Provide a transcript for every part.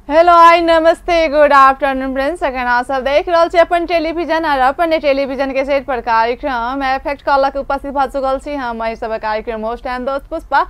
Hello hi नमस्ते good afternoon friends. अखन अहाँ सब देख रहल छी अपन टेलीविजन और अपन टेलीविजन के सेट पर कार्यक्रम एफेक्ट कॉल के उपस्थित भ चुकल छी। हम एहि सब कार्यक्रम होस्ट एंड दोस्त पुष्पा।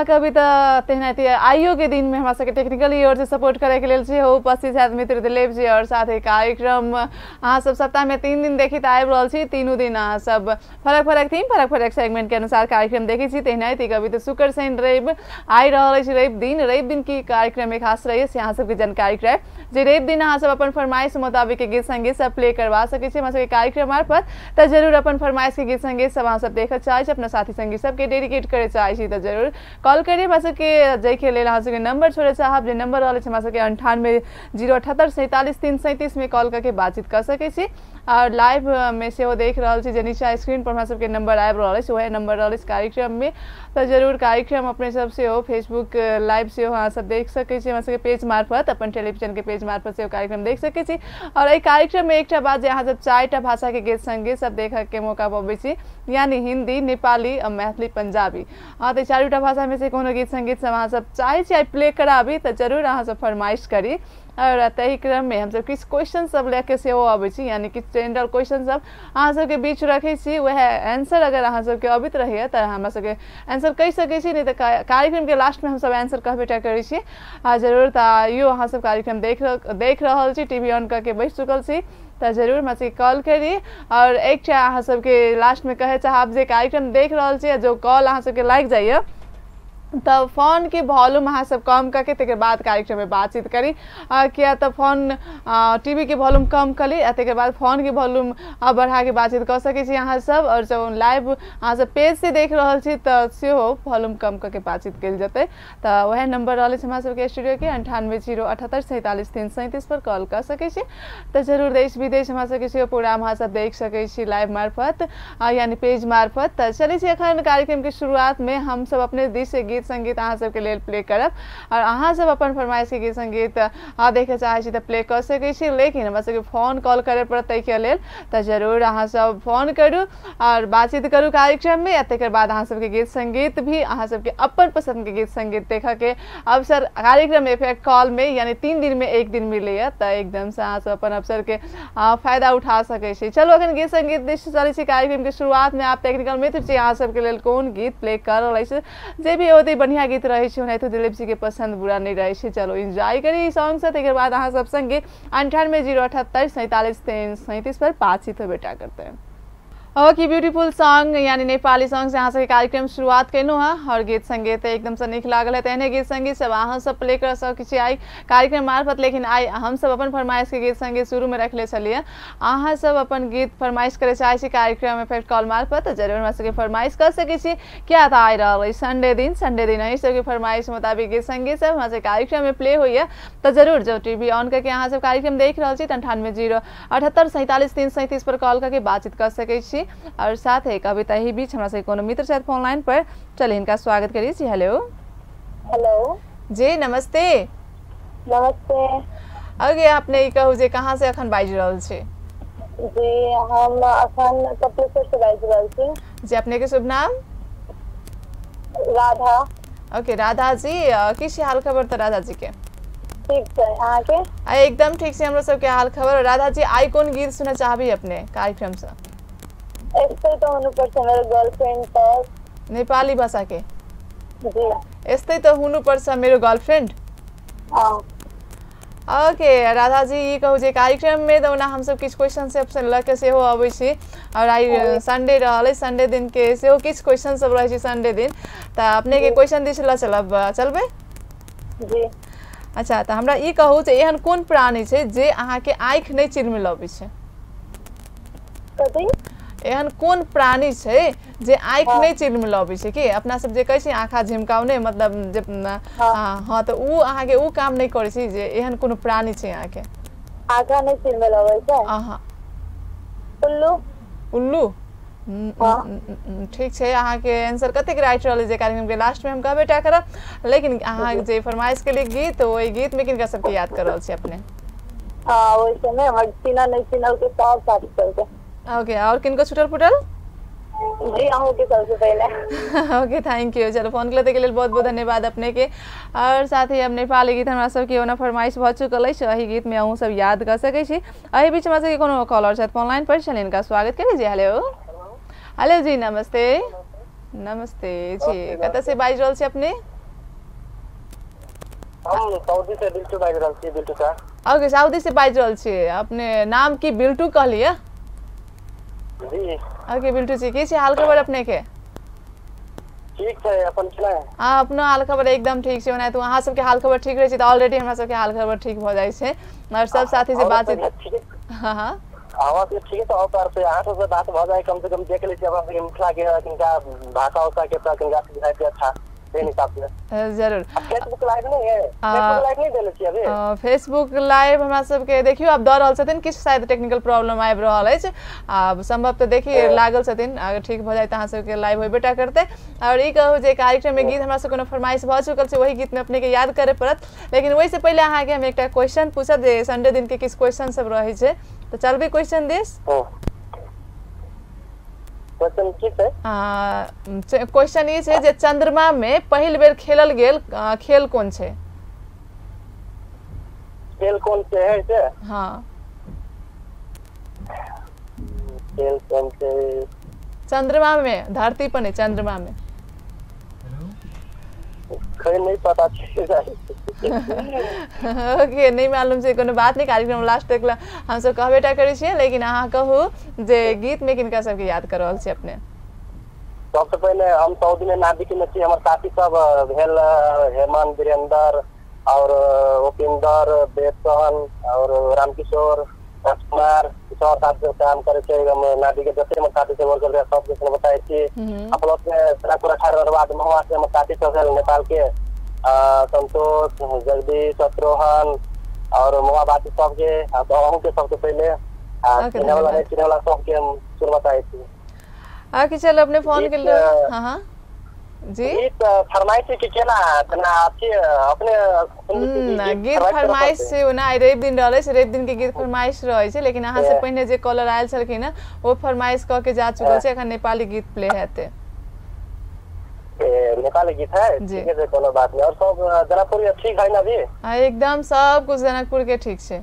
कभी तो तेनाहिते आइयो के दिन में हमरा सबके टेक्निकली ओर से सपोर्ट करे के लेल सेहो उपस्थित छथि मित्र दिलीप जी। और साथ ही कार्यक्रम अहाँ सब सप्ताह में 3 दिन देखित आबि रहल छी। तीनों दिन अहाँ सब फरक फरक थीम फरक फरक सेगमेंट के अनुसार कार्यक्रम देखै छी। तेनाहिते कभी तो शुक्र शनि रवि आइ रहल अछि रवि दिन की कार्यक्रम में खास रही से अहाँ सबके जानकारी करायब जे रवि दिन अहाँ सब अपन फरमाइश मुताबिक गीत संगीत सब प्ले करवा सकै छी हमरा सबके कार्यक्रम मार्फत। तऽ जरूर अपन फरमाइश के गीत संगीत सब अहाँ सब देखऽ चाहै छी, अपना साथी संगी सबके डेडिकेट करे चाहै छी तऽ जरूर कॉल करी हमरा सबके। जाहिके लेल अहाँ सबके नंबर छोड़े चाहब जे नंबर रहल अछि हमरा सबके 98 078 47 337 में कॉल करके बातचीत कर सकै छी। और लाइव में सेहो देख रहल छी जे नीचा स्क्रीन पर हमरा सबके नंबर आबि रहल अछि, वएह नंबर रहल अछि कार्यक्रम में। तऽ जरूर कार्यक्रम अपने सब सेहो फेसबुक लाइव सेहो अहाँ सब देख सकै छी हमरा सबके पेज मार्फत, अपन टेलीविजन के पेज मार्फत सेहो कार्यक्रम देख सकै छी। और एहि कार्यक्रम में एकटा बात जे अहाँ सब 4टा भाषा के गीत संगीत सब देखऽ के मौका पबै छी, यानी हिंदी, नेपाली, मैथिली, पंजाबी। हाँ तऽ 4टा भाषा में से कोनो गीत संगीत सब अहाँ सब चाहै छी आइ प्ले कराबी तऽ जरूर अहाँ सब फरमाइश करी। और ताहि क्रम में हमसब किछु क्वेश्चन सब लए के सेहो अबै छी, यानी किछु जनरल क्वेश्चन सब अहाँ सबके बीच रखै छी। वएह आंसर अगर अहाँ सबके अबैत रहैए तऽ हमरा सबके आंसर कहि सकै छी, नहि तऽ कार्यक्रम के लास्ट में हमसब आंसर कहबे टा करै छी। आ जरूर तऽ आइयो अहाँ सब कार्यक्रम देख रहल छी, टीवी ऑन करके बैस चुकल छी तऽ जरूर हमरा सबके कॉल करी। और एकटा अहाँ सबके लास्ट में कहै चाहब जे कार्यक्रम देख रहल छी जो कॉल अहाँ सबके लागि जाइए तऽ फोन के वॉल्यूम अहाँ सब कम करके तकर बाद कार्यक्रम में बातचीत करी। किया तऽ फोन टीवी के वॉल्यूम कम करी आ तकर बाद फोन के वॉल्यूम बढ़ा के बातचीत कऽ सकै छी अहाँ सब। और जब लाइव अहाँ सब पेज से देख रहल छी तऽ सेहो वॉल्यूम कम करके बातचीत कयल जेतै। तऽ वएह नंबर रहल अछि हमरा सबके स्टूडियो के 98 078 47 337 पर कॉल कऽ सकै छी। तऽ जरूर देश विदेश हमरा सबके सेहो प्रोग्राम अहाँ सब देख सकै छी लाइव मार्फत यानी पेज मार्फत। तऽ चलै छी एखन कार्यक्रम के शुरुआत में हम सब अपने दिस से गीत संगीत अहाँ सबके लेल प्ले करब। और अहाँ सब अपन फरमाइश के गीत संगीत देखऽ चाहै छी तऽ प्ले कऽ सकै छी, लेकिन हमरा सबके फोन कॉल करे पड़त ताहिके लेल। तऽ जरूर अहाँ सब फोन करू और बातचीत करू कार्यक्रम में। आ तकर बाद अहाँ सबके गीत संगीत भी अहाँ सबके अपन पसंद के गीत संगीत देखऽ के अवसर कार्यक्रम इफेक्ट कॉल में यानी 3 दिन में 1 दिन मिलैए तऽ एकदमसँ अहाँ सब अपन अवसर के फायदा उठा सकै छी। चलू अखन गीत संगीत दिस चलै छी। कार्यक्रम के शुरुआत में आप टेक्निकल मित्र छी अहाँ सबके लेल कोन गीत प्ले कर रहल अछि, जे भी होतै बढ़िया गीत रहै छै, ओनाहितो दिलीप जी के पसंद बुरा नहीं रहै छै। चलो एंजॉय करी ई सॉन्ग से, तकर बाद अहाँ सब संगे 98 078 47 337 पर बातचीत बेटा करते हैं। ओके ब्यूटीफुल सॉन्ग यानी नेपाली सॉन्ग से अहाँ सबके कार्यक्रम शुरुआत केलहुँ हँ और गीत संगीत एकदम से नीक लागल है। तेहने गीत संगीत सब अहाँ सब प्ले कर सकै छी आइ कार्यक्रम मार्फत। लेकिन आइ हमसब अपन फरमाइश के गीत संगीत शुरू में रखले छलियै। अहाँ सब अपन गीत फरमाइश करे चाहै छी कार्यक्रम इफेक्ट कॉल मार्फत तऽ जरूर हमरा सबके फरमाइश कर सकै छी। किया तऽ आइ रहल अछि संडे दिन, संडे दिन अहीं सबके फरमाइश मुताबिक गीत संगीत सब हमरा सबके कार्यक्रम में प्ले होइए। तऽ जरूर जब टीवी ऑन करके अहाँ सब कार्यक्रम देख रहल छी तऽ 98 078 47 337 पर कॉल करके बातचीत कर सकै छी। और साथ ही कभी तही बीच हमरा सबके कोनो मित्र छथि फोन लाइन पर, चलिए इनका स्वागत करी छी। हेलो हेलो जी नमस्ते। नमस्ते। आगे अपने ई कहू जे कहाँ से अखन बाजि रहल छी? जी हम अखन कपिलेश्वर से बाजि रहल छी। जी अपने के शुभ नाम? राधा। ओके राधा जी, की छै हाल खबर तऽ राधा जी के? ठीक छै, अहाँ के? एकदम ठीक छै हमरो सबके हाल खबर। राधा जी आइ कोन गीत सुनऽ चाहबी अपने कार्यक्रम से? यस्तै त हुनुपर्छ मेरो गर्लफ्रेन्ड त। नेपाली भाषा के? जी यस्तै त हुनुपर्छ मेरो गर्लफ्रेन्ड। ओके राधा जी ई कहू जे कार्यक्रम में तऽ ओना हमसब किछु क्वेश्चन सब लऽ के सेहो अबै छी और आइ संडे रहल अछि, संडे दिन के सेहो किछु क्वेश्चन सब रहै छै संडे दिन, तऽ अपने के क्वेश्चन दिस लऽ चलब, चलबै? जी। अच्छा तऽ हमरा ई कहू जे एहन कोन प्राणी छै जे अहाँके आँखि नहि चिरमिलबै छै? कथी? एहन कोन प्राणी छै जे आँखि नहि चिरमिलबै छै? कि अपना सब जे कहै छी आँखा झिमकाउने मतलब जे हाँ तऽ उ अहाँके उ काम नहि करै छै, जे एहन कोनो प्राणी छै अहाँके आँखा नहि चिरमिलबै छै? अहाँ उल्लू। उल्लू ठीक छै। अहाँके आंसर कतेक राइट रहल जे कार्यक्रम के लास्ट में हम कहबे टा करब, लेकिन अहाँ जे फरमाइश केली गीत ओहि गीत में किनका सबके याद कर रहल छी अपने? हाँ ओहि समय हमर चिन्हल नहि चिन्हल के सब साथी सबके। ओके और किनको छुटल फुटल? जी अहूँ के सबसे पहले। Okay thank you. चलो फोन के लेल बहुत बहुत धन्यवाद अपने के। और साथ ही अब नेपाली गीत हमरा सबके ओना फरमाइश भऽ चुकल अछि, एहि गीत में अहूँ सब याद कर सकै छी। एहि बीच हमरा सबके कोनो कॉलर छथि फोन लाइन पर, चलिए इनका स्वागत करी जी। हेलो हेलो जी नमस्ते। नमस्ते जी, कतऽ से बाजि रहल छी अपने? हम सऊदी से बिल्टू बाजि रहल छी, बिल्टू सर। ओके सऊदी से बाजि रहल छी अपने, नाम की बिल्टू कहलियै? जी। ओके बिल्टू जी, की छै हाल खबर अपने के? ठीक छै, अपन केना? हाँ अपनो हाल खबर एकदम ठीक छै। ओना तऽ अहाँ सबके हाल खबर ठीक रहै छै तऽ ऑलरेडी हमरा सबके हाल खबर ठीक भऽ जाइ छै। और सब साथी से बातचीत। हाँ हाँ आवाज ठीक है तो और से अहाँ सबसे बात भऽ जाए कम से कम, देख लै छी अपना सबके मिथिला के किनका भाषा उषा के किनका बुझाइ के अच्छा हिसाब से। जरूर। फेसबुक लाइव नहीं है? फेसबुक लाइव नहीं देले छी अभी? फेसबुक लाइव हमरा सबके देखियो आब दऽ रहल छथिन, किछु शायद टेक्निकल प्रॉब्लम आबि रहल अछि। आब संभव तऽ देखिए लागल छथिन, अगर ठीक भऽ जाए तऽ अहाँ सबके लाइव होबे टा करतै। और ई कहू जे कार्यक्रम में गीत हमरा सबके कोनो फरमाइश भऽ चुकल छै, वही गीत में अपने के याद करे पड़त। लेकिन ओहिसँ पहिले अहाँके हम एकटा क्वेश्चन पूछब जे संडे दिन के किछु क्वेश्चन सब रहै छै, तऽ चलबै क्वेश्चन दिस? क्वेश्चन की छै? क्वेश्चन ई छै जे चंद्रमा में पहिल बेर खेलल गेल खेल कोन छै? खेल कोन से है से? हाँ खेल कोन से? चंद्रमा में, धरती पर नहीं, चंद्रमा में। नहीं पता छै। ओके नहीं मालूम छै, कोनो बात नहीं, कार्यक्रम लास्ट तक हम सब कहबे टा करै छियै। लेकिन अहाँ कहू जे गीत में किनका सबके याद कर रहल छी अपने? सबसे पहले हम सऊदी में नादिक में छी, हमर साथी सब भेल हेमंत, वीरेंद्र और उपेंद्र, बेसन और रामकिशोर, राजकुमार, सब साथ सब काम करे छै। हम नादी के जते हमर साथी सब वर्क करे सब के बताय छी। अपनो के महुआ से हमर साथी सब भेल नेपाल के संतोष, जगदीश, शत्रोहन और महुआ बाती सबके, अहूँ के सबसे पहले चिन्है वाला चिन्है वाला सबके हम सुर बताय छी। ओके चलो अपने फोन के लिए। हाँ हाँ जी गीत फरमाइश के केना तना अथी अपने गीत फरमाइश से ओना आइ रवि दिन रहलै से रवि दिन के गीत फरमाइश रहै छै। लेकिन अहाँ से पहिने जे कॉलर आयल छलखिन हँ ओ फरमाइश कऽ के जा चुकल छै, एखन नेपाली गीत प्ले हेतै। नेपाली गीत है, ठीक है, कोनो बात नहीं। और सब जनकपुर ठीक है ना अभी? हाँ एकदम सब कुछ जनकपुर के ठीक छै।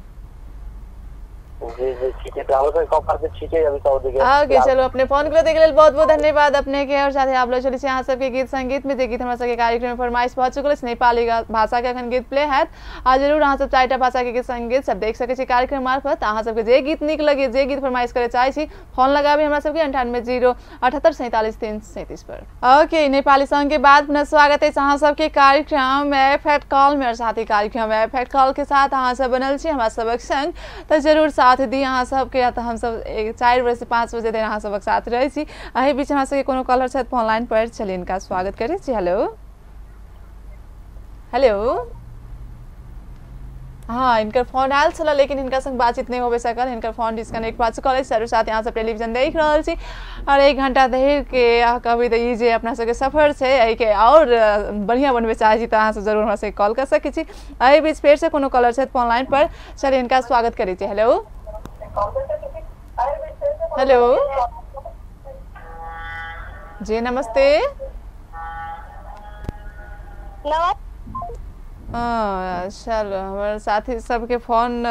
जी जी ठीक है, तो ठीक है अभी सऊदी के। ओके चलो अपने फोन के लेल बहुत बहुत धन्यवाद अपने के। और साथ ही आप लोग चली छी अहाँ सबके गीत संगीत में जे गीत हमरा सबके कार्यक्रम में फरमाइश भऽ चुकल अछि, नेपाली भाषा के अखन गीत प्ले हैत। आ जरूर अहाँ सब चारिटा भाषा के गीत संगीत सब देख सकै छी कार्यक्रम मार्फत। अहाँ सबके जे गीत नीक लगे, जे गीत फरमाइश करे चाहै छी, फोन लगाबी हमरा सबके 98 078 47 337 पर। ओके नेपाली सॉन्ग के बाद पुनः स्वागत अछि अहाँ सबके कार्यक्रम एफएट कॉल में। और साथ ही कार्यक्रम एफएट कॉल के साथ अहाँ सब बनल छी हमरा सबक संग, तऽ जरूर साथ दी अहाँ सबके। या तऽ हमसब 4 बजे से 5 बजे धरि अहाँ सबक साथ रहै छी। एहि बीच हमरा सबके कोनो कॉलर छथि फोन लाइन पर, चलिए इनका स्वागत करै छी। Hello hello. हाँ इनकर फोन आयल छल लेकिन हिनका संग बातचीत नहीं होबे सकल, हिनकर फोन डिस्कनेक्ट भऽ चुकल अछि। जरूर साथ यहाँ सब टेलीविजन देख रहल छी और 1 घंटा धरि के कहबै तऽ ई जे अपना सबके सफर छै एहिके और बढ़िआँ बनबै चाहै छी तऽ अहाँ सब जरूर हमरा सबके कॉल कऽ सकै छी। एहि बीच फेरसँ कोनो कॉलर छथि फोन लाइन पर, चलिए हिनका स्वागत करै छी। हेलो हेलो जी नमस्ते। चलो हमर साथी सबके फोन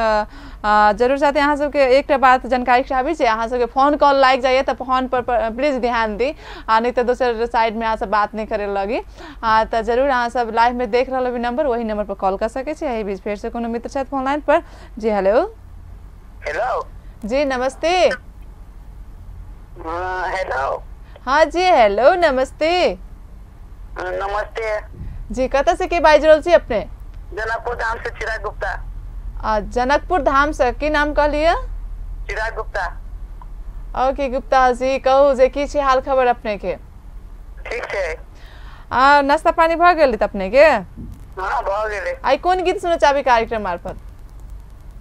जरूर साथी अहाँ सबके एकटा बात जानकारी चाहबी जे अहाँ सबके फोन कॉल लागि जाइए तऽ फोन पर प्लीज ध्यान दी, आ नहीं तऽ दोसर साइड में अहाँ सब बात नहीं करे लगी। तऽ जरूर अहाँ सब लाइव में देख रहल अभी नंबर, वही नंबर पर कॉल कर सकै छी। एहि बीच फेर से कोनो मित्र छथि फोन लाइन पर। जी हेलो। हेलो जी नमस्ते। हेलो। हाँ जी हेलो नमस्ते। नमस्ते जी, कतऽ से के बाजि रहल छी अपने? जनकपुर धाम से चिराग गुप्ता। आ जनकपुर धाम से की नाम कहलियै? चिराग गुप्ता। ओके गुप्ता जी, कहू जे की छै हाल खबर अपने के? ठीक छै। आ नाश्ता पानी भऽ गेल अपने के? हाँ भऽ गेलै। आइ कोन गीत सुनऽ चाहबै कार्यक्रम मार्फत?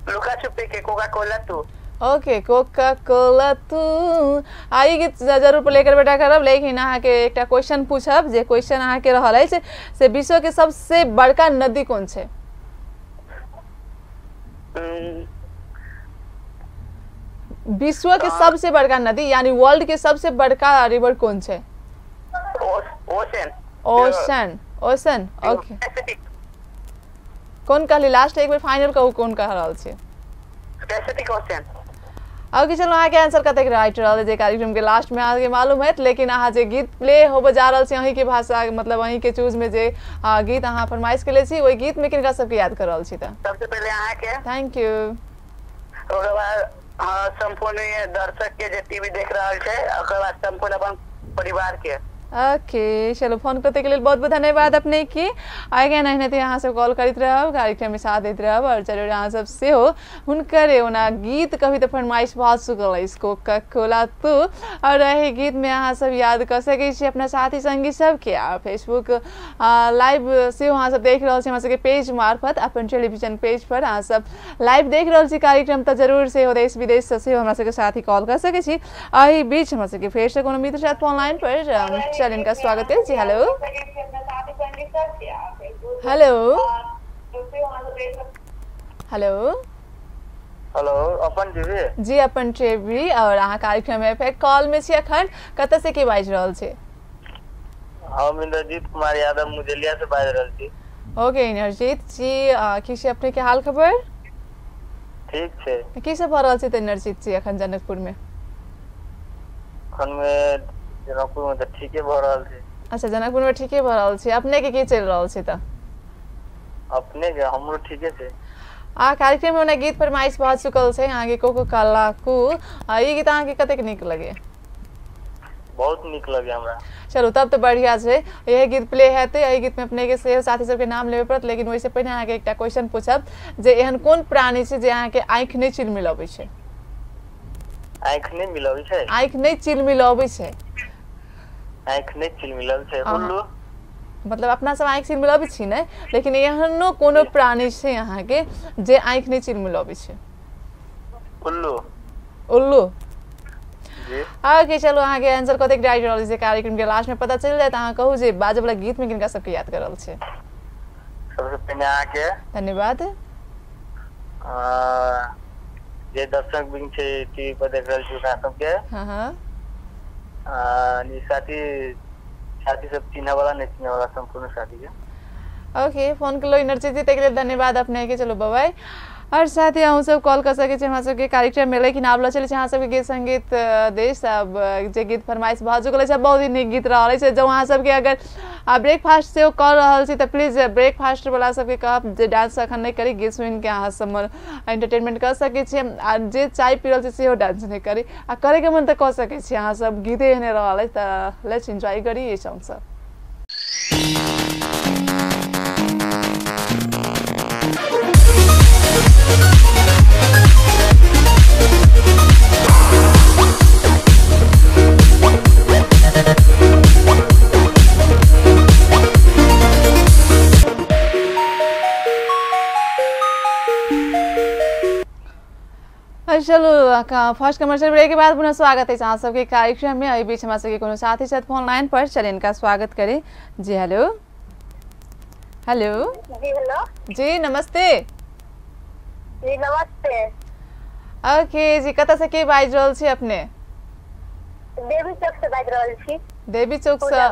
लुका छुपी के कोका कोला तू। ओके कोका कोला तू, आ ई गीत जरूर प्ले करबे टा करब। लेकिन अहाँके एकटा क्वेश्चन पूछब, जे क्वेश्चन अहाँके रहल अछि से विश्व के सबसे बड़का नदी कोन छै? विश्व के सबसे बड़का नदी यानी वर्ल्ड के सबसे बड़का रिवर कौन छै? ओशन। Ocean, ocean, okay. कौन कहली लास्ट एक बेर फाइनल कहू कौन कह रहल छी? Pacific ocean. ओके चलो अहाँके आंसर कतेक राइट रहल जे कार्यक्रम के लास्ट में अहाँके मालूम है, लेकिन अहाँ जे गीत प्ले होबे जा रहल छी अहीं के भाषा मतलब अहीं के चूज में जे गीत अहाँ फरमाइश केले छी ओहि गीत में किनका सबके याद कर रहल छी? त सबसे पहले अहाँके thank you. ओकर बाद संपूर्ण दर्शक के जे टीवी देख रहल छै, ओकर बाद संपूर्ण अपन परिवार के। ओके चलो फोन करते के लिए बहुत बहुत धन्यवाद अपने की। आगे एनाहिते अहाँ सब कॉल करैत रहब, कार्यक्रम में साथ दैत रहब और जरूर अहाँ सब सेहो हुनकर ओना गीत कभी तऽ फरमाइश भऽ चुकल अछि कोका कोला तू, और एहि गीत में अहाँ सब याद कऽ सकै छी अपना साथी संगी सबके। आ फेसबुक लाइव सेहो अहाँ सब देख रहल छी हमरा सबके पेज मार्फत, अपन टेलीविजन पेज पर अहाँ सब लाइव देख रहल छी कार्यक्रम, तऽ जरूर सेहो देश विदेश से सेहो हमरा सबके साथी कॉल कऽ सकै छी। एहि बीच हमरा सबके फेरसँ कोनो मित्र छथि फोन लाइन पर, चल इनका स्वागत है जी। हेलो हेलो हेलो हेलो, अपन टीवी जी, अपन टीवी। और अहाँ कार्यक्रम एफेक्ट कॉल में छी अखन, कतऽ से के बाजि रहल छी? हम इंद्रजीत कुमार यादव मुजलिया से बाजि रहल छी। ओके इंद्रजीत जी, की छै अपने के हाल खबर? ठीक छै। की सब भऽ रहल छै तऽ इंद्रजीत जी अखन जनकपुर में? अखन में जनकपुर में तऽ ठीके भऽ रहल छै। अच्छा जनकपुर में ठीके भऽ रहल छै। अपने के की चलि रहल छै तऽ? अपने के हमरो ठीके छै। आ कार्यक्रम में ओना गीत फरमाइश भऽ चुकल छै अहाँके कोको काला कू, ई गीत अहाँके कतेक नीक लगे? बहुत नीक लगे हमरा। चलू तब तऽ बढ़िया छै, यही गीत प्ले हेतै। एहि गीत में अपने के सेहो साथी सबके नाम लेबे पड़त, लेकिन ओहिसँ पहिने अहाँके एकटा क्वेश्चन पूछब जे एहन कोन प्राणी छै जे अहाँके आँखि नहि चिलमिलबै छै? आँखि नहि मिलबै छै? आँखि नहि चिलमिलबै छै। आँखि नहि चिलमिलबै छै, उल्लू। मतलब अपना सब आँखि चिलमिलबै छी ने, लेकिन एहनो कोनो प्राणी छै अहाँके जे आँखि नहि चिलमिलबै छै? उल्लू। उल्लू जी। ओके चलू अहाँके आंसर कतेक राइट रहल छै कार्यक्रम के लास्ट में पता चलि जायत। अहाँ कहू जे बाजऽ वाला गीत में किनका सबके याद कर रहल छै? सबसे पहिने अहाँके धन्यवाद। जे दर्शक बिन छै टीवी पर देख रहल छी ओकरा सबके, हाँ हाँ, साथी साथी सब चिन्ह वाला नहीं चिन्ह वाला संपूर्ण साथी के। ओके फोन के लो एनर्जी जी, ताहिके लेल धन्यवाद अपने के। चलो बाय। और साथ ही अहूँ सब कॉल कर सकै छी हमरा सबके कार्यक्रम में, लेकिन आब लऽ चलै छी अहाँ सबके गीत संगीत देश। अब जे गीत फरमाइश भऽ चुकल अछि बहुत ही नीक गीत रहल अछि। जँ अहाँ सबके अगर ब्रेकफास्ट सेहो कऽ रहल छी तऽ प्लीज ब्रेकफास्ट वाला सबके कहब जे डांस अखन नहि करी, गीत सुनिके अहाँ सब एंटरटेनमेंट कऽ सकै छी। आ जे चाय पी रहल छी सेहो डांस नहि करी, आ करैके मन तऽ कऽ सकै छी अहाँ सब, गीते एहने रहल अछि तऽ let's enjoy करी ई सॉन्ग सब। चलू फर्स्ट कमर्शियल ब्रेक के बाद पुनः स्वागत है अहाँ सबके कार्यक्रम में। एहि बीच हमरा सबके कोनो साथी छथि फोन लाइन पर, चल इनका स्वागत करी जी। हेलो हेलो जी। हेलो जी, नमस्ते जी। नमस्ते। ओके जी, कतऽ से के बाजि रहल छी अपने? देवी चौक से बाजि रहल छी। देवी चौक से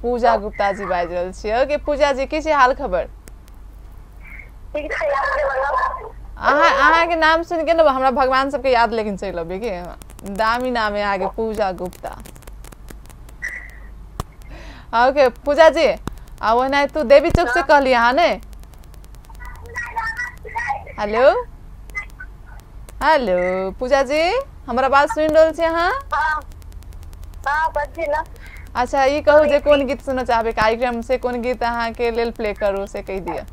पूजा गुप्ता जी बाजि रहल छी। ओके पूजा जी, की छै हाल खबर? ठीक छै, अपने बताउ। अहाँ अहाँके नाम सुनि के ने हमरा भगवान सबके याद लेकिन चलि अबै कि दामी नाम है अहाँके पूजा गुप्ता। ओके पूजा जी, आ ओना तू देवी चौक से कहली अहाँ ने? हेलो हेलो पूजा जी, हमरा बात सुनि रहल छी अहाँ? अच्छा ई कहू जे कोन गीत सुनऽ चाहबै कार्यक्रम से, कोन गीत अहाँके लेल प्ले करू से कहि दिअ।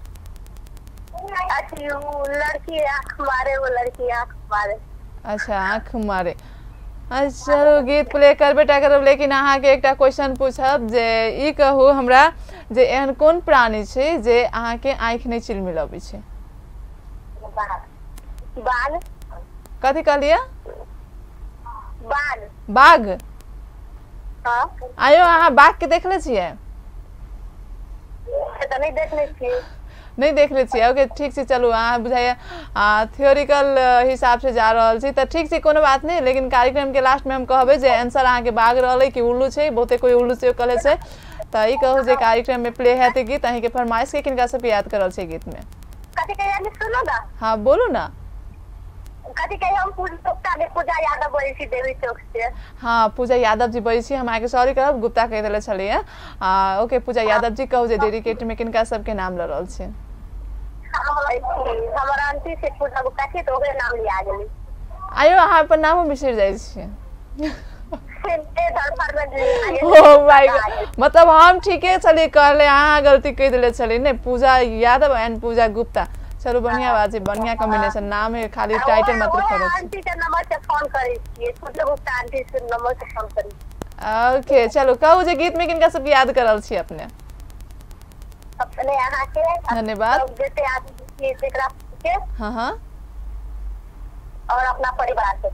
लड़की आँख मारे, वो लड़की आँख मारे। अच्छा आँख मारे, अच्छा गीत प्ले करबे टा करब, लेकिन अहाँके एकटा क्वेश्चन पूछब जे ई कहू हमरा जे एहन कोन प्राणी छै जे अहाँके आँखि नहि चिलमिलबै छै? बाघ। कथी कहलियै? बाघ। बाघ? हाँ। आयो अहाँ बाघ के देखले छियै? से तऽ नहि देखले छियै। नहीं देखले छियै। ओके ठीक छै, चलू अहाँ बुझाइए थियोरिकल हिसाब से जा रहल छी तऽ ठीक छै, कोनो बात नहीं। लेकिन कार्यक्रम के लास्ट में हम कहबै जे आंसर अहाँके बाघ रहलै कि उल्लू छै, बहुते कोई उल्लू सेहो कहले छै। तऽ ई कहू जे कार्यक्रम में प्ले हेतै गीत, अहींके फरमाइश के किनका सबके याद करल छै गीत में? कथी कहिया सुनू ना। हाँ बोलू ना। कथी कहिया हम पूजा यादव बोलै छी देवी चौक से। हाँ पूजा यादव जी बोलै छी, हम अहाँके सॉरी करब गुप्ता कहि देले छलियै। ओके पूजा यादव जी कहू जे डेडिकेट में किनका सबके नाम लऽ रहल छी? हमर आंटी से पूजा गुप्ता छी तऽ ओकरे नाम लिया गेली। आयो अहाँ अपन नामो बिसरि जाइ छियै। ओ my God, मतलब हम ठीके छलियै कहले, अहाँ गलती कहि देले छलियै ने। पूजा यादव एंड पूजा गुप्ता, चलू बढ़िया बात छै, बढ़िया कॉम्बिनेशन नाम है, खाली टाइटल मात्र फरक छै। आंटी के नंबर से फोन करै छियै, पूजा गुप्ता आंटी के नंबर से फोन करै छियै। ओके चलू कहू जे गीत में किनका सबके याद करल छी अपने? अपने अहाँ के धन्यवाद। जते आदमी छी तेकरा के। हाँ हाँ और अपना परिवार के।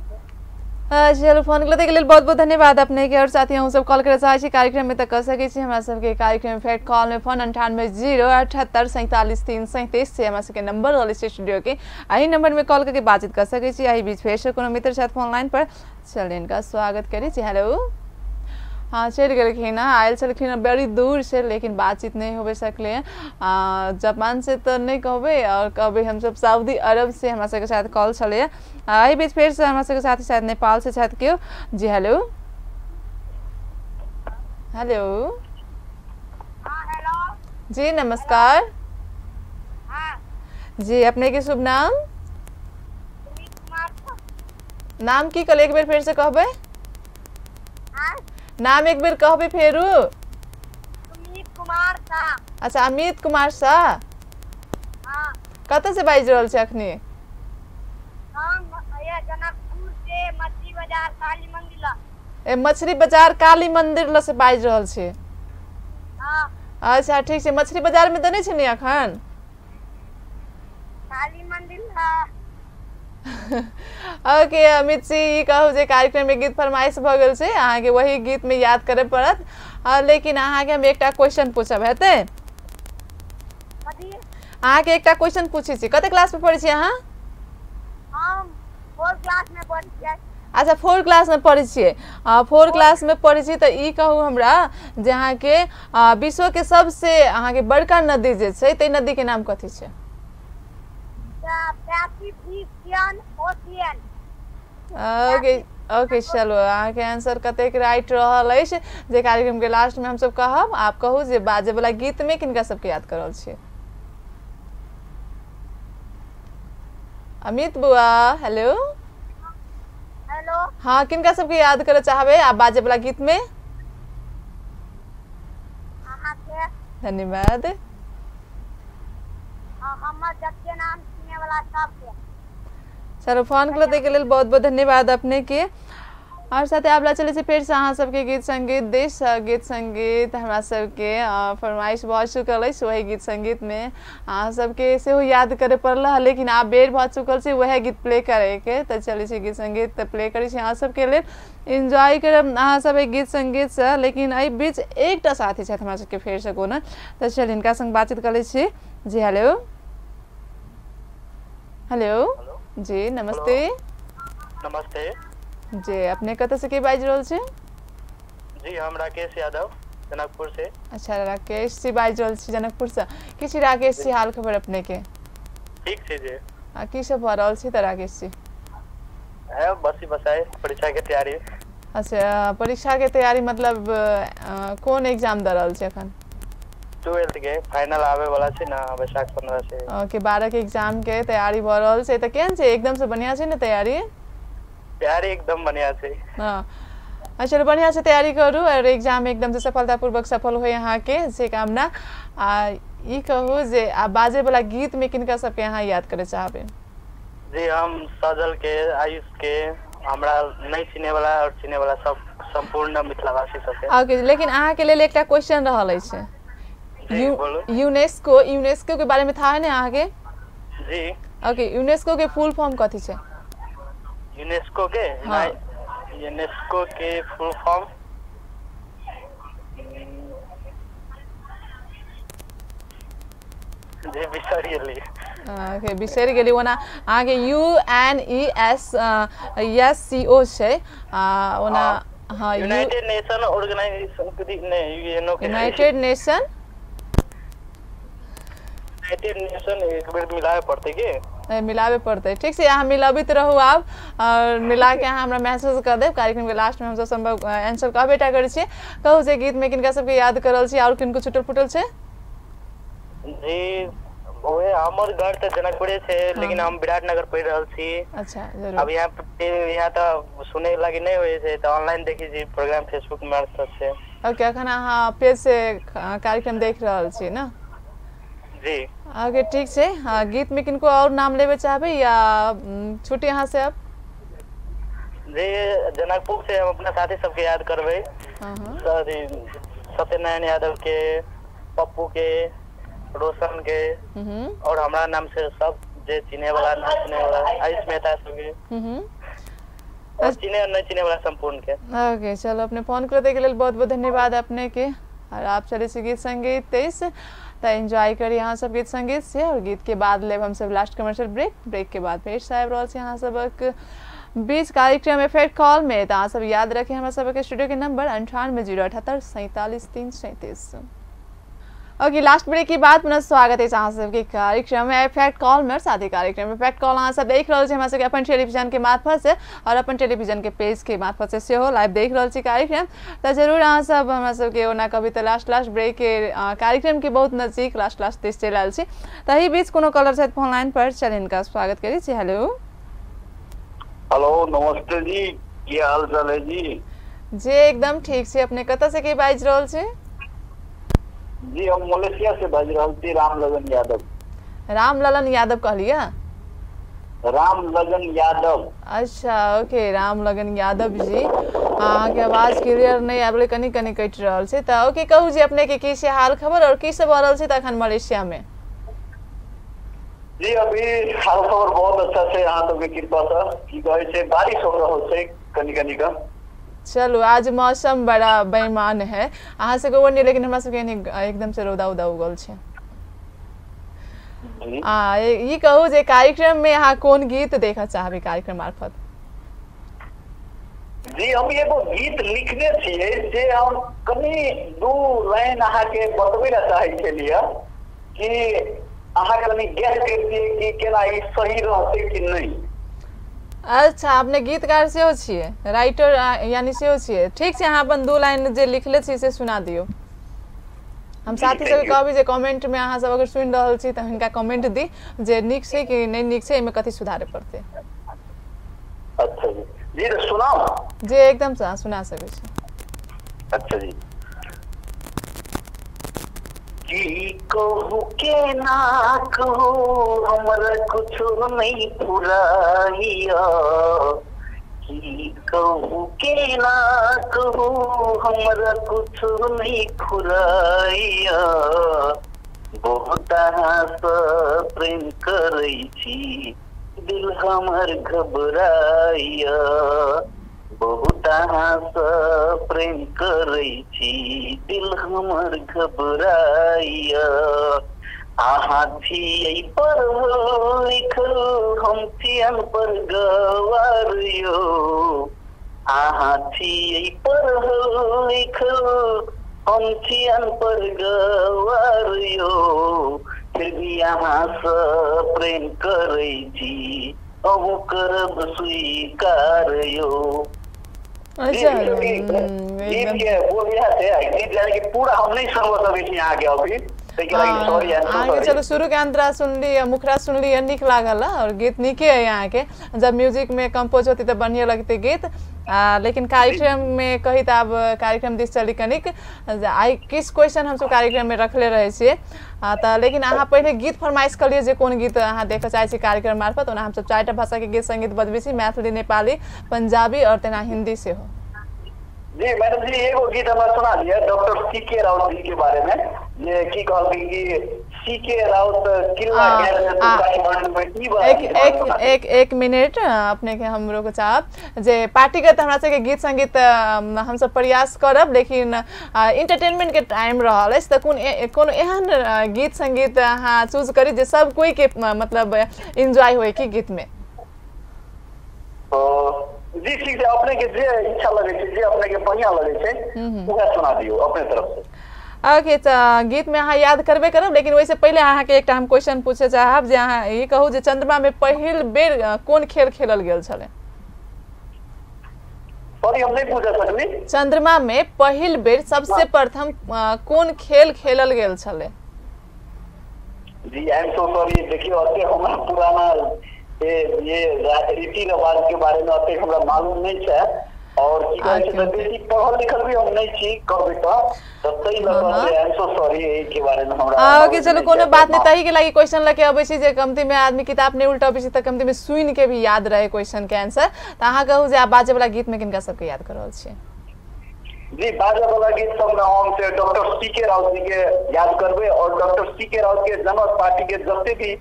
चलू फोन के लेल बहुत बहुत धन्यवाद अपने के। और साथ ही हम सब कॉल करे चाहै छी कार्यक्रम में तऽ कऽ सकै छी हमरा सबके कार्यक्रम फेट कॉल में फोन 98 0 78 47 3 37 से हमरा सबके नंबर रहल छै स्टूडियो के, एही नंबर में कॉल करके बातचीत कर सकै छी। एही बीच फेर से कोनो मित्र छथि फोन लाइन पर, चल इनका स्वागत करै छी। हेलो। हाँ चलि गेलखिन, आयल छलखिन बड़ी दूर से, लेकिन बातचीत नहीं होबे सकले। जापान से तऽ नहीं कहबै, और कहबै हमसब सऊदी अरब से हमरा सबके साथ कॉल छलै। एहि बीच फेर से हमरा सबके साथ शायद नेपाल से छथि केओ। जी हेलो। हेलो। हेलो जी नमस्कार। जी अपने के शुभ नाम? नाम की कहले एक बेर फेर से कहबै? नाम एक बेर कहबै फेरू? अमित कुमार शाह। अच्छा अमित कुमार शाह। हाँ। कतऽ से बाजि रहल छी अखनी? हम जनकपुर से, मछली बाजार काली मंदिर लग। ए मछली बाजार काली मंदिर लग से बाजि रहल छी? हाँ। अच्छा ठीक छै, मछली बाजार में तऽ नहि छै ने अखन? काली मंदिर लग। ओके अमित जी ई कहू जे कार्यक्रम में गीत फरमाइश भऽ गेल छै, अहाँके वही गीत में याद करे पड़त। लेकिन अहाँके हम एकटा क्वेश्चन पूछब हेतै? अहाँके एकटा क्वेश्चन पूछै छी। कते क्लास में पढ़ै छी अहाँ? हम 4 क्लास में पढ़ै छियै। अच्छा 4 क्लास में पढ़ै छियै। 4 क्लास में पढ़ै छी तऽ ई कहू हमरा जे अहाँके विश्व के सबसे अहाँके बड़का नदी जे छै ताहि नदी के नाम कथी छै? ओके ओके चलो अहाँके आंसर कतेक राइट रहल अछि जे कार्यक्रम के लास्ट में हमसब कहब। आप कहू जे बाजे वाला गीत में किनका सबके याद करल छियै? अमित बुआ हेलो। हेलो। हाँ किनका सबके याद करे चाहबै आप बाजे वाला गीत में? अहाँके धन्यवाद। हमर जते नाम सुने वाला सबके। चलो फोन के लेल बहुत बहुत धन्यवाद अपने के। और साथे आब चलै छी फेर से अहाँ सबके गीत संगीत देश। गीत संगीत हमरा सबके फरमाइश भऽ चुकल अछि, वही गीत संगीत में अहाँ सबके सेहो याद करे पड़ल, लेकिन आब बेर भऽ चुकल छै वएह गीत प्ले करैके। तऽ चलै छी गीत संगीत प्ले करै छी अहाँ सबके लेल, एन्जॉय करब अहाँ सब एहि गीत संगीतसँ। लेकिन एहि बीच एकटा साथी छथि हमरा सबके फेर से कोनो, तऽ चल हिनका संग बातचीत करै छी। जी हेलो। हेलो जी नमस्ते। नमस्ते जी अपने कतऽ से के बाजि रहल छी? जी हम राकेश यादव जनकपुर से। अच्छा राकेश जी बाजि रहल छी जनकपुर से। की छी राकेश जी हाल खबर अपने के? ठीक छै जी। आ की सब भऽ रहल छै तऽ राकेश जी? है बसी बसाए परीक्षा के तैयारी। अच्छा परीक्षा के तैयारी, मतलब कोन एग्जाम दऽ रहल छी अखन? 12th के फाइनल आवे वाला छै ना वैशाख 15 से। ओके 12 के एग्जाम के तैयारी भऽ रहल छै तऽ केहन छै? एकदम से बढ़िया छै ने तैयारी? तैयारी एकदम बढ़िया छै। हाँ अच्छा बढ़िया से तैयारी करू और एग्जाम एकदम से सफलतापूर्वक सफल हो अहाँ के से कामना। आ ई कहू जे आ बाजे वाला गीत में किनका सबके अहाँ याद करे चाहबै? जी हम सजल के, आयुष के, हमरा नहीं चिन्हे वाला और चिन्हे वाला सब संपूर्ण मिथिलावासी सबके। ओके लेकिन अहाँ के लेल एकटा क्वेश्चन रहल अछि। यूनेस्को, यूनेस्को के बारे में था है ने अहाँ के? जी। ओके यूनेस्को के फुल फॉर्म कथी छै? यूनेस्को के? हाँ। यूनेस्को के फुल फॉर्म जे बिसरि गेली। ओके, बिसरि गेली। ओना अहाँके UNESCO छै, ओना हाँ यूनाइटेड नेशन ऑर्गेनाइजेशन नहीं, यूएनओ के यूनाइटेड नेशन, यूनाइटेड नेशन एक बेर मिलावे पड़तै के? मिलावे पड़तै। ठीक छै, अहाँ मिलाबैत रहू आब, और मिला के अहाँ हमरा मैसेज कर देब। कार्यक्रम के लास्ट में हमसब संभव आंसर कहबे टा करै छियै। कहू जे गीत में किनका सबके याद करल छी और किनको छुटल फुटल छै? जी ओहे हमर घर तऽ जनकपुरे छै, लेकिन हम विराटनगर पढ़ि रहल छी। अच्छा, जरूर। अब यहाँ तऽ सुनै लागी नहि होइ छै, तऽ ऑनलाइन देखै छी प्रोग्राम फेसबुक मार्फत से। ओके, अखन अहाँ पेज से कार्यक्रम देख रहल छी ना? जी। ओके, ठीक छै। हाँ, गीत में किनको और नाम लेवे चाहबै या छुट्टी अहाँ से अब? जी जनकपुर से हम अपना साथी सबके याद करबै। सर सत्यनारायण यादव के, पप्पू के, रोशन के, और हमारा नाम से सब जे चिन्हे वाला ना चिन्हे वाला, आयुष मेहता सबके, और चिन्हे और नहीं चिन्हे वाला संपूर्ण के। ओके, चलो अपने फोन करे के लेल बहुत बहुत धन्यवाद अपने के। और आप चले से गीत संगीत 23 तो एंजॉय करी यहाँ सब गीत संगीत से, और गीत के बाद लेब हम सब लास्ट कमर्शियल ब्रेक। ब्रेक के बाद फिर साहब रोल से यहाँ सबक बीच कार्यक्रम इफेक्ट कॉल में। तो अहाँ सब याद रखें हमारे सबके स्टूडियो के नंबर 98 078 47 337। ओके, लास्ट ब्रेक के बाद पुनः स्वागत है अहाँ सबके कार्यक्रम इफेक्ट कॉल में। साथ ही कार्यक्रम इफेक्ट कॉल अहाँ सब देख रहल छी हमरा सबके अपन टेलीविजन के मार्फत से और अपन टेलीविजन के पेज के मार्फत से सेहो लाइव देख रहल छी कार्यक्रम। तो जरूर अहाँ सब हमरा सबके ओना कभी तो लास्ट लास्ट ब्रेक के कार्यक्रम के बहुत नजदीक लास्ट लास्ट दिस चलि आयल छी, तही बीच कोनो कॉलर छथि फोन लाइन पर, चल हिनका स्वागत करै छी। हेलो। हेलो, नमस्ते जी, की हाल चाल है जी? जी एकदम ठीक छै। अपने कतऽ से के बाजि रहल छी? जी हम मलेशिया से बाजि रहल छी, रामलगन यादव। रामललन यादव कहलियै? रामलगन यादव। अच्छा, ओके, रामलगन यादव जी, अहाँके आवाज क्लियर नहि आबि, कनि कनि कटि रहल छै। तऽ ओके, कहू जी अपने के की छै हाल खबर और की सब भऽ रहल छै तखन मलेशिया में? जी अभी हाल खबर बहुत अच्छा छै, अहाँ सबके कृपा से। की कहै छै, बारिश हो रहल छै कनि कनि का। चलू, आज मौसम बड़ा बेईमान है अहाँ सबके ओने, लेकिन हमरा सबके एकदम से रौदा उदा उगल छै। आ ई कहू जे कार्यक्रम में अहाँ कोन गीत देखऽ चाहबै कार्यक्रम मार्फत? जी हम एगो गीत लिखने छियै से हम कनि 2 लाइन अहाँके बतबै लए चाहै छलियै कि अहाँ कनि गैस करितियै कि केना ई सही रहतै कि नहि। अच्छा, अपने गीतकार सेहो छियै, राइटर यानी सेहो छियै। ठीक छै, अहाँ अपन 2 लाइन जे लिखले छी से सुना दियौ। हम साथी सबके कहबै जे कमेंट में अहाँ सब अगर सुनि रहल छी तऽ हिनका कमेंट दी जे नीक छै कि नहि नीक छै, एहिमे कथी सुधारे पड़तै। अच्छा जी, जी तऽ सुनाउ। जी एकदम से सुना सकै छी। अच्छा जी। की कहू के ना कहू हमरा कुछो नहीं फुराइया, की कहू के ना कहू हमरा कुछो नहीं फुराइया, बहुत अहाँ से प्रेम करै छी दिल हमर घबराइया, बहुत अहाँ से प्रेम करै छी दिल हमर घबराइया, अहाँ छियै पढ़ल लिखल हम छी अनपढ़ गवार यौ, अहाँ छियै पढ़ल लिखल हम छी अनपढ़ गवार यौ, फिर भी अहाँ से प्रेम करै छी अहूँ करब स्वीकार यौ। अच्छा, गीत के बोल इएह छै, गीत यानी कि पूरा हम नहीं सुनबऽ सकै छी अहाँके अभी, अहाँके चलू शुरू के अंतरा सुनली, मुखरा सुनली, नीक लागल और गीत नीके है अहाँके। जब म्यूजिक में कंपोज होती तऽ बढ़िया लगते गीत, लेकिन कार्यक्रम में कही तऽ आब कार्यक्रम दिस चली कनिक आइ किछु क्वेश्चन हमसब कार्यक्रम में रखले रहै छियै, तऽ लेकिन अहाँ पहिले गीत फरमाइश कलियै जे कोन गीत अहाँ देखऽ चाहै छी कार्यक्रम मार्फत। ओना हमसब 4टा भाषा के गीत संगीत बजबै छी, मैथिली, नेपाली, पंजाबी और तेना हिंदी सेहो। जी मैडम जी एगो गीत हमरा सुना दिअ डॉक्टर सी के राउत जी के बारे में, जे की कहलखिन कि सी के राउत किल्ला काठमांडू में ई वाला एक एक एक एक मिनट अपने के हम रोक चाहब जे पार्टीगत हमरा सबके गीत संगीत हम सब प्रयास करब, लेकिन इंटरटेनमेंट के टाइम रहल अछि तऽ कोनो एहन गीत संगीत अहाँ चूज करी जे सब कोई के मतलब एंजॉय होय के गीत में। जी ठीक छै, अपने के जे इच्छा लगे छै, जे अपने के बढ़िया लगे छै उहे सुना दियौ अपने तरफ से। ओके, तऽ गीत में अहाँ याद करबे करब, लेकिन ओहिसँ पहिले अहाँके एकटा हम क्वेश्चन पूछे चाहब जे अहाँ ई कहू जे चंद्रमा में पहिल बेर कोन खेल खेलल गेल छलै? सॉरी, हम नहीं पूछ सकली। चंद्रमा में पहिल बेर सबसे प्रथम कोन खेल खेलल गेल छलै? जी I am so sorry, देखियो अते हमरा पुराना ये रीति रिवाज के बारे में अते हमरा मालूम नहीं छै और की कहै छै बेसी पढ़ल लिखल भी हम नहीं छी कहबै तऽ तै लऽ कऽ I am so sorry एहि के बारे में हमरा। ओके चलू कोनो बात नहीं, तही के लागि क्वेश्चन लके अबै छी जे कमती में आदमी किताब नहीं उल्टाबै छै तऽ कमती में सुनि के भी याद रहे क्वेश्चन के आंसर। तऽ अहाँ कहू जे आब बाजे वाला गीत में किनका सबके याद कर रहल छी? जी बाजे वाला गीत सब में हम से डॉक्टर सी के राउत जी के याद करबै और डॉक्टर सी के राउत के जनमत पार्टी के जते भी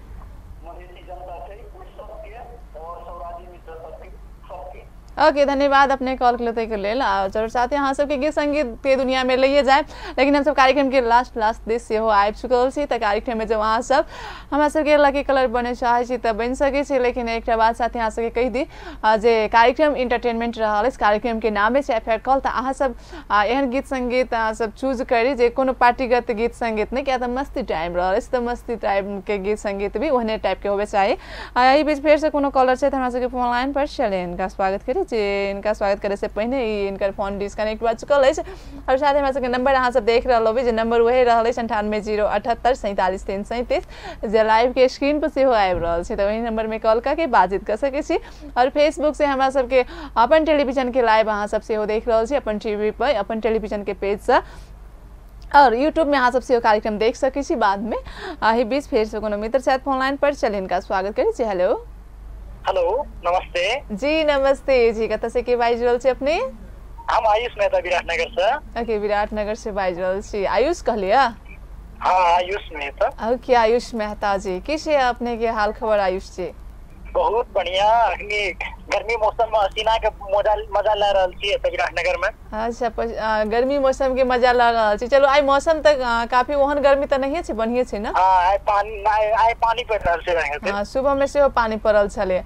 मधेसी जनता छै ओ सबके और स्वराजी मित्र सबके सबके। ओके धन्यवाद अपने कॉल के के लेल। आ जरूर साथी अहाँ सबके गीत संगीत के दुनिया में लइए जाए, लेकिन हम सब कार्यक्रम के लास्ट लास्ट this सेहो आबि चुकल छी। तऽ कार्यक्रम में जब अहाँ सब हमरा सबके लकी कलर बने चाहै छी तऽ बनि सकै छी, लेकिन एकटा बात साथी अहाँ सबके कहि दी जे कार्यक्रम इंटरटेनमेंट रहल अछि, कार्यक्रम के नामे छै एफेक्ट कॉल। तऽ अहाँ सब एहन गीत संगीत अहाँ सब चूज करी जे कोनो पार्टीगत गीत संगीत नहि, किया तऽ मस्ती टाइम रहल अछि तऽ मस्ती टाइम के गीत संगीत भी ओहने टाइप के होबे चाही। एहि बीच फेरसँ कोनो कॉलर छै तऽ हमरा सबके फोन लाइन पर चले इनका स्वागत करी। जे इनका स्वागत करे से पहिने ई इनकर फोन डिस्कनेक्ट भऽ चुकल अछि। और साथ हमरा सबके नंबर अहाँ सब देख रहल होबै जे नंबर वही रहल अछि 98 078 47 337 जे लाइव के स्क्रीन पर सेहो आबि रहल छै, तऽ ओहि नंबर में कॉल कऽ के बातचीत कऽ सकै छी। और फेसबुक से हमरा सबके अपन टेलीविजन के लाइव अहाँ सब सेहो देख रहल छी अपन टीवी पर अपन टेलीविजन के पेज से, और यूट्यूब में अहाँ सब सेहो कार्यक्रम देख सकै छी बाद में। एहि बीच फेर से कोनो मित्र छथि फोन लाइन पर, चल इनका स्वागत करै छी। हेलो हेलो नमस्ते। जी नमस्ते जी, कतऽ से के बाजि रहल छी अपने? हम आयुष मेहता विराटनगर से। ओके विराटनगर से बाजि रहल छी। आयुष कहलियै? हाँ आयुष मेहता। ओके आयुष मेहता जी, की छै अपने के हाल खबर आयुष जी? बहुत बढ़िया, अखनी गर्मी मौसम में हसीना के मजा ला रहल छी एतऽ विराटनगर में। अच्छा गर्मी मौसम के मजा ला रहल छी। चलू आइ मौसम तऽ काफी ओहन गर्मी तऽ नहिये छै, बढ़िये छै ने? हाँ आइ पानी पड़ि रहल छै। हाँ सुबह में सेहो पानी पड़ल छलै।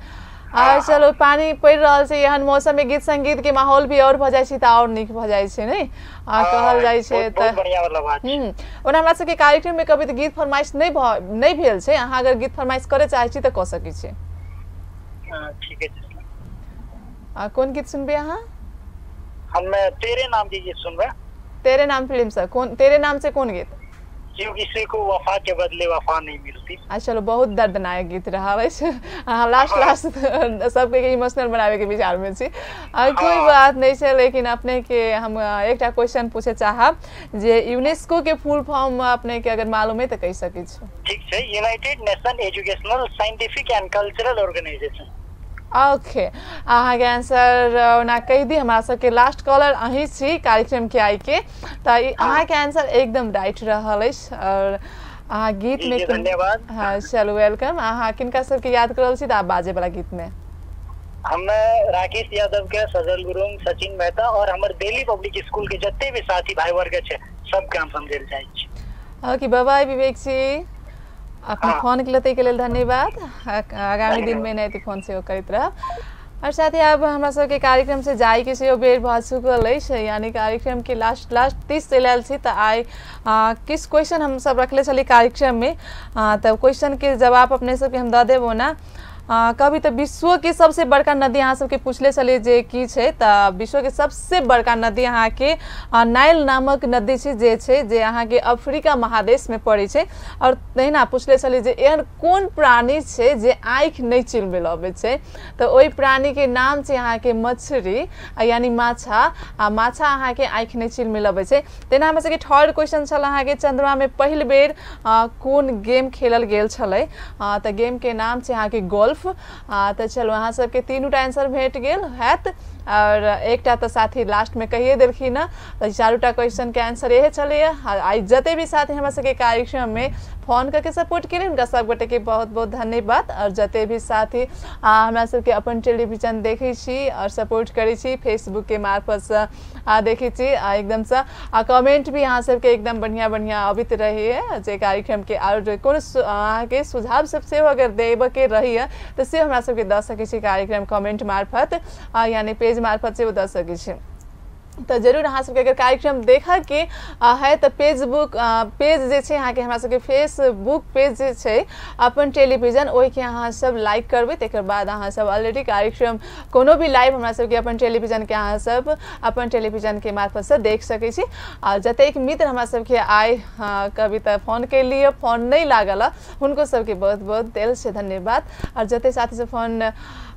आ चलो पानी पड़ि रहल छै, एहन मौसम में गीत संगीत के माहौल भी और भऽ जाइ छै तऽ और नीक भऽ जाइ छै ने? आ कहल जाइ छै तऽ बढ़िया वाला बात। ओना हमरा सबके कार्यक्रम में कभी तऽ गीत फरमाइश नहि भेल छै, अहाँ अगर गीत फरमाइश करे चाहै छी तऽ कऽ सकै छी। ठीक है। आ कोन गीत सुनबै अहाँ? हम तेरे नाम के गीत सुनबै। तेरे नाम फिल्म से कोन, तेरे नाम से कोन गीत? क्यों किसी को वफा के बदले वफा नहीं मिलती। आ चलो बहुत दर्दनाक गीत रहल अछि, अहाँ लास्ट लास्ट सबके इमोशनल बनावे के विचार में छी। कोई बात नहीं छै, लेकिन अपने के हम एकटा क्वेश्चन पूछे चाहब जे यूनेस्को के फुल फॉर्म अपने के अगर मालूम है तऽ कहि सकै छी। ठीक छै, United Nation Educational Scientific and Cultural Organization. Okay अहाँके आंसर ओना कहि दी, हमरा सबके लास्ट कॉलर अहीं छी कार्यक्रम के आइ के, तऽ अहाँके आंसर एकदम राइट रहल अछि। और अहाँ गीत में धन्यवाद। हाँ चलू welcome. अहाँ किनका सबके याद कर रहल छी तऽ आब बाजे वाला गीत में? हम राकेश यादव के, सजल गुरुंग, सचिन मेहता और हमर दिल्ली पब्लिक स्कूल के जते भी साथी भाई वर्ग छै सबके हम समझै लए चाहै छी। ओके बाय विवेक जी, अपने फोन के लते के लेल धन्यवाद। आगामी दिन में नहीं फोन सेहो करैत रहब। और साथ ही अब हमरा सबके कार्यक्रम से जाय के सेहो बेर भऽ चुकल अछि, यानी कार्यक्रम के लास्ट लास्ट 30 चलि आयल छी। तऽ आइ किस क्वेश्चन हम सब रखले छली कार्यक्रम में, तऽ क्वेश्चन के जवाब अपने सबके हम दऽ देब। ओना कभी तऽ विश्व के सबसे बड़का नदी अहाँ सबके पूछले छलियै जे की छै, तऽ विश्व के सबसे बड़का नदी अहाँके नाइल नामक नदी छै जे छै जे अहाँके अफ्रीका महादेश में पड़ै छै। और तहिना पूछले छलियै जे एहन कोन प्राणी छै जे आँखि नहि चिलबै अबै छै, तऽ ओहि प्राणी के नाम छै अहाँके मछरी यानी माछा, आ माछा अहाँके आँखि नहि चिलमिल अबै छै। तहिना हमरा सबके थर्ड क्वेश्चन छल अहाँके चंद्रमा में पहिल बेर कोन गेम खेलल गेल छलै, तऽ गेम के नाम छै अहाँके गोल्फ। तऽ चलू अहाँ सबके तीनूटा आंसर भेट गेल हैत। और एकटा तऽ साथी लास्टमे कहिए देलखिन हँ। तऽ चारूटा क्वेश्चनके आंसर इहे छलैए। आइ जते भी साथी हमरा सबके कार्यक्रममे फोन करके सपोर्ट केलियै हुनका सब गोटेके बहुत बहुत धन्यवाद। और जते भी साथी हमरा सबके अपन टेलीविजन देखै छी और सपोर्ट करै छी, फेसबुकके मार्फतसँ देखै छी, एकदमसँ कमेंट भी अहाँ सबके एकदम बढ़िआँ बढ़िआँ अबैत रहैए जे कार्यक्रमके। और कोनो अहाँके सुझाव सब सेहो अगर देबऽके रहैए तऽ से हमरा सबके दऽ सकै छी कार्यक्रम कमेंट मार्फत, यानी पेज मार्फत सेहो दऽ सकै छी। तऽ जरूर अहाँ सबके अगर कार्यक्रम देखऽके है तऽ फेसबुक पेज जे छै अहाँके हमरा सबके फेसबुक पेज जे छै अपन टेलीविजन, ओहिके अहाँ सब लाइक करबै। तकर बाद अहाँ सब ऑलरेडी कार्यक्रम कोनो भी लाइव हमरा सबके अपन टेलीविजनके अहाँ सब अपन टेलीविजनके मार्फतसँ देख सकै छी। आ जतेक मित्र हमरा सबके आइ कभी तऽ फोन केलियै फोन नहि लागल, हुनको सबके बहुत बहुत दिलसँ धन्यवाद। आओर जतेक साथी सब फोन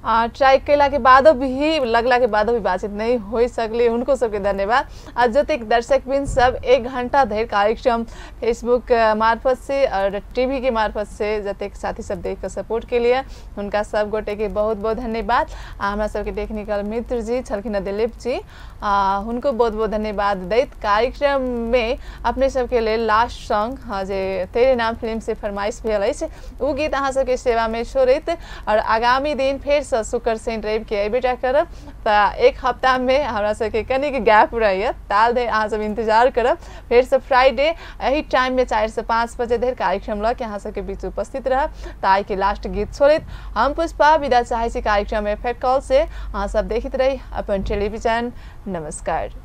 ट्राई केलाके बादो भी लगलाके बादो भी बातचीत नहीं हो सकलै, हुनको सबके धन्यवाद। आ जतेक दर्शकबिन सब 1 घंटा धरि कार्यक्रम फेसबुक मार्फत से और टीवी के मार्फत से जतेक साथी सब देख के सपोर्ट के लिए हुनका सब गोटे के बहुत बहुत धन्यवाद। आ हमरा सबके टेक्निकल मित्र जी छलखिन दिलीप जी, हुनको बहुत बहुत धन्यवाद दैत कार्यक्रम में अपने सबके लेल लास्ट सॉन्ग जे तेरे नाम फिल्म से फरमाइश भेल अछि ओ गीत अहाँ सबके सेवा में छोड़ैत और आगामी दिन फेर से शुक्र शनि रवि के अयबेटा करब। तऽ एक हफ्ता में हमरा सबके कनिक गैप रहैए, ताल धरि अहाँ सब इंतजार करब। फेर से फ्राइडे एही टाइम में 4 से 5 बजे धरि कार्यक्रम लऽ के अहाँ सबके बीच उपस्थित रहब। तऽ आइके लास्ट गीत छोड़ैत हम पुष्पा विदा चाहै छी कार्यक्रम एफेक्ट कॉल से। अहाँ सब देखैत रही अपन टेलीविजन। नमस्कार।